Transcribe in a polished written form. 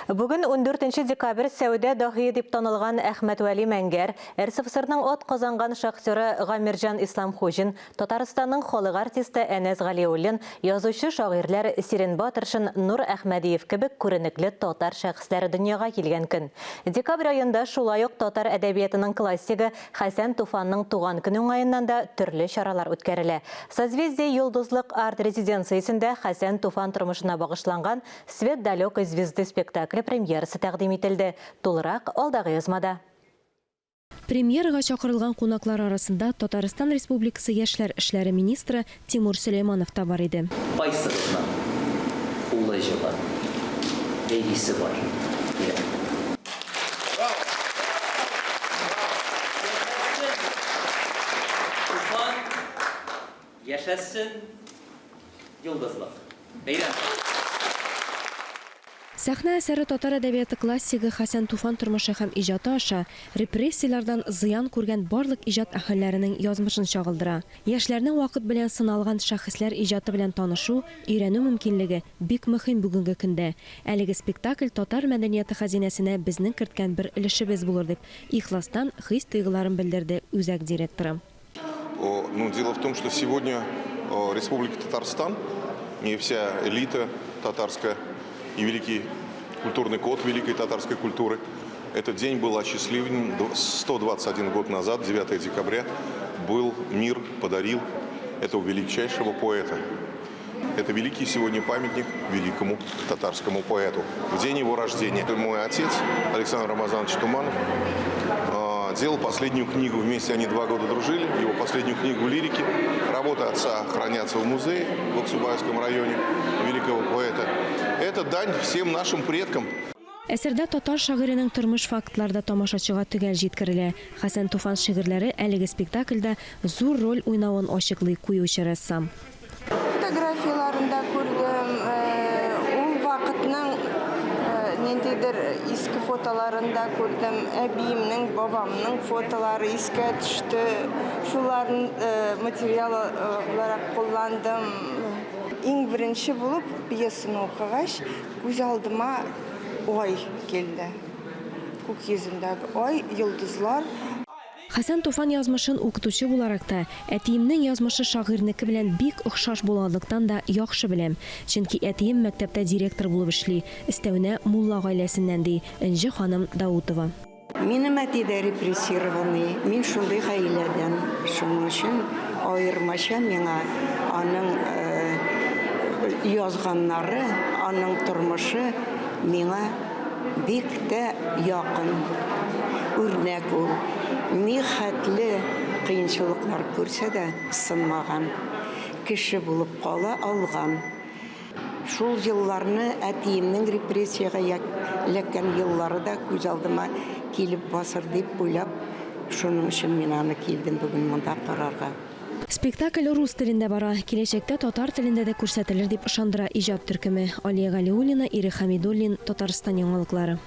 Бүген 14 декабрь сәүдә даһие дип танылган Әхмәтвәли Мәңгәр, РСФСРның атказанган шахтеры Гамирҗан Исламхуҗин, Татарстанның халык артисты Әнәс Галиуллин, язучы-шагыйрьләр Сирин Батыршин, Нур Әхмәдиев кебек күренекле татар шәхесләре дөньяга килгән көн. Декабрь аенда шулай ук татар әдәбиятының классигы Хәсән Туфанның туган көне уңаеннан да төрле чаралар үткәрелә. Созвездие-Йолдызлык арт-резиденциясендә Хәсән Туфан тормышына багышланган Свет далекой звезды спектакле премьерасы тәкъдим ителде. Тулырак, алдагы язмада. Премьерага чакырылган кунаклар арасында Татарстан Республикасы яшьләр эшләре министры Тимур Сөләйманов та бар иде. Кайсыгызның кулы җылы, бәбисе бар дирәк? Яшәсен Туфан, яшәсен Йолдызлык! Бәйрәм! Сәхнә әсәре татар әдәбияты классигы Хәсән Туфан тормышы һәм иҗаты аша репрессияләрдән зыян күргән барлык иҗат әһелләренең язмышын чагылдыра. Яшьләрнең вакыт белән сыналган шәхесләр иҗаты белән танышу, өйрәнү мөмкинлеге бик мөһим бүгенге көндә. Әлеге спектакль татар мәдәнияты хәзинәсенә безнең керткән бер өлешебез булыр, дип ихластан хис-тойгыларын белдерде үзәк директоры. Ну, дело в том, что сегодня Республика Татарстан и вся элита татарская, и великий культурный код великой татарской культуры. Этот день был осчастливлен 121 год назад, 9 декабря, был мир подарил этого величайшего поэта. Это великий сегодня памятник великому татарскому поэту. В день его рождения. Мой отец, Александр Рамазанович Туманов, делал последнюю книгу. Вместе они два года дружили. Его последнюю книгу лирики. Работы отца хранятся в музее в Аксубаевском районе великого поэта. Это дань всем нашим предкам. Әсәрдә татар шагыйренең тормыш фактлары да тамашачыга төгәл җиткерелә. Хәсән Туфан шигырьләре әлеге спектакльдә зур роль уйнавын ачыклый куючы рәссам. Фотографияләрен дә күрдем, ул вакытның ниндидер иске фотоларын да күрдем. Әбиемнең, бабамның фотолары искә төште. Шуларын материал буларак кулландым. Иң беренче булып пьесаны укыгач, Күз алдыма ай килде. Күк йөзендәге ай, йолдызлар. Хәсән Туфан язмышын укытучы буларак та, әтиемнең язмышы шагыйрьнеке белән бик охшаш булганлыктан да яхшы беләм. Чөнки әтием мәктәптә директор булып эшли, өстәвенә мулла гаиләсеннән, ди Энҗе ханым Даутова. Минем әти дә репрессированный, мин шундый гаиләдән, шуның өчен аермача миңа аның язганнары, аның тормышы миңа бик тә якын, үрнәк ул. Ни хәтле кыенчылыклар күрсә дә, сынмаган, кеше булып кала алган. Шул елларны, әтиемнең репрессиягә эләккән еллары да күз алдыма килеп басыр дип уйлап, шуның өчен мин аны килдем бүген монда карарга. Спектакль рус телендә бара. Киләчәктә татар телендә дә күрсәтелер дип ышандыра иҗат төркеме. Алия Галиуллина, Ирек Хәмидуллин, Татарстан яңалыклары.